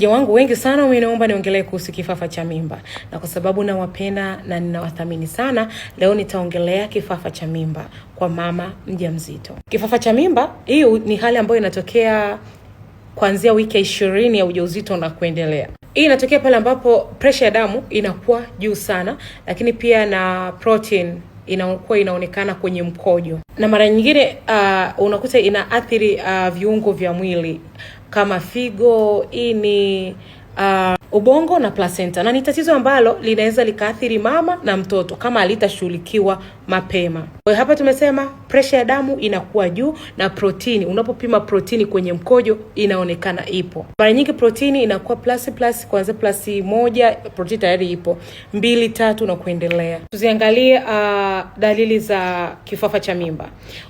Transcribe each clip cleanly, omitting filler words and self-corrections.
Wateja wangu wengi sana wameniomba niongelee kuhusu kifafa cha mimba, na kwa sababu nawapenda na ninawathamini sana, leo nitaongelea kifafa cha mimba kwa mama mjamzito. Kifafa cha mimba hii ni hali ambayo inatokea kuanzia wiki ya 20 ya ujauzito na kuendelea. Hii inatokea pale ambapo pressure ya damu inakuwa juu sana, lakini pia na protein inakuwa inaonekana kwenye mkojo, na mara nyingine unakuta inaathiri viungo vya mwili kama figo, ini, ubongo na placenta, na ni tatizo ambalo linaweza likaathiri mama na mtoto kama alitashughulikiwa mapema. Kwa hiyo hapa tumesema pressure ya damu inakuwa juu na protini, unapopima protini kwenye mkojo inaonekana ipo. Mara nyingi protini inakuwa plus plus, kuanzia plus 1 protini tayari ipo, 2, 3 na kuendelea. Tuziangalie dalili za kifafa cha mimba.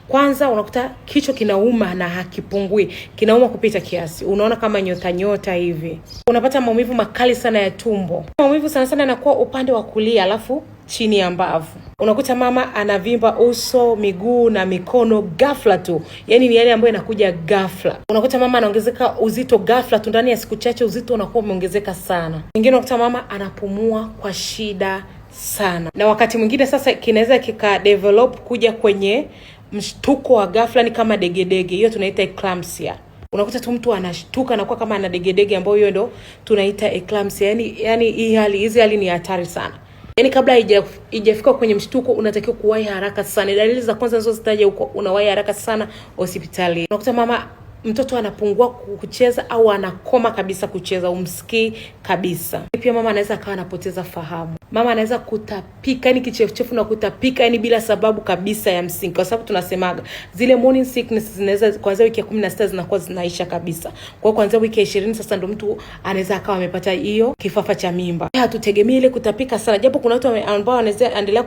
Kwanza unakuta kichwa kinauma na hakipungui, kinauma kupita kiasi, unaona kama nyota nyota hivi. Unapata maumivu makali sana ya tumbo. Maumivu sana sana yanakuwa upande wa kulia, alafu chini ya mbavu. Unakuta mama anavimba uso, miguu na mikono ghafla tu, yaani ni yale ambayo inakuja ghafla. Unakuta mama anaongezeka uzito ghafla tu, ndani ya siku chache uzito unakuwa umeongezeka sana. Mwingine unakuta mama anapumua kwa shida sana, na wakati mwingine sasa kinaweza kika develop kuja kwenye mshtuko wa ghafla, ni kama degedege, hiyo tunaita eclampsia. Unakuta tu mtu anashtuka anakuwa kama ana degedege, ambayo hiyo ndo tunaita eclampsia. Yani hii hali, hizi hali ni hatari sana. Yaani kabla haijafika kwenye mshtuko unatakiwa kuwahi haraka sana. Dalili za kwanza nazozitaja huko, unawahi haraka sana hospitali. Unakuta mama mtoto anapungua kucheza au anakoma kabisa kucheza, umsikii kabisa. Pia mama anaweza akawa anapoteza fahamu. Mama anaweza kutapika, yani kichefuchefu na kutapika, yani bila sababu kabisa ya msingi, kwa sababu tunasemaga zile morning sickness zinaweza kuanzia wiki ya 16 zinakuwa zinaisha kabisa. Kwa hiyo kuanzia wiki ya 20 sasa ndo mtu anaweza akawa amepata hiyo kifafa cha mimba. Hatutegemei ile kutapika sana, japo kuna watu ambao wanaweza endelea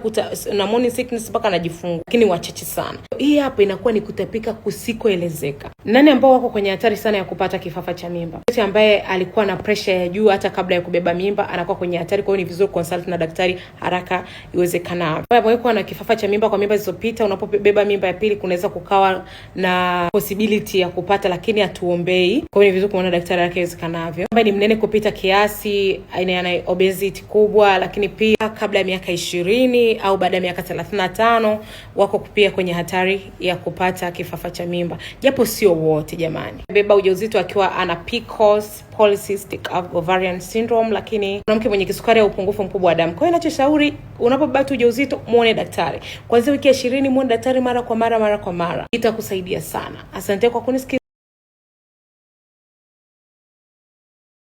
na morning sickness mpaka anajifungua, lakini wachache sana. Hii hapa inakuwa ni kutapika kusikoelezeka. Nani ambao wako kwenye hatari sana ya kupata kifafa cha mimba? Mtu ambaye alikuwa na pressure ya juu hata kabla ya kubeba mimba anakuwa kwenye hatari. Kwa hiyo ni vizuri consult na daktari haraka iwezekanavyo. Ambaye na kifafa cha mimba kwa mimba zilizopita, unapobeba mimba ya pili kunaweza kukawa na possibility ya kupata, lakini hatuombei. Kwa hiyo ni vizuri kuona daktari haraka iwezekanavyo. Ambaye ni mnene kupita kiasi, aina ya obesity kubwa, lakini pia kabla ya miaka 20 au baada ya miaka 35 wako pia kwenye hatari ya kupata kifafa cha mimba, japo sio wote jamani. Beba ujauzito akiwa ana PCOS, polycystic ovarian syndrome, lakini mwanamke mwenye kisukari au upungufu mkubwa wa damu. Kwa hiyo ninachoshauri, unapobeba tu ujauzito muone daktari. Kuanzia wiki ya 20 muone daktari mara kwa mara, mara kwa mara. Itakusaidia sana. Asante kwa kunisikia.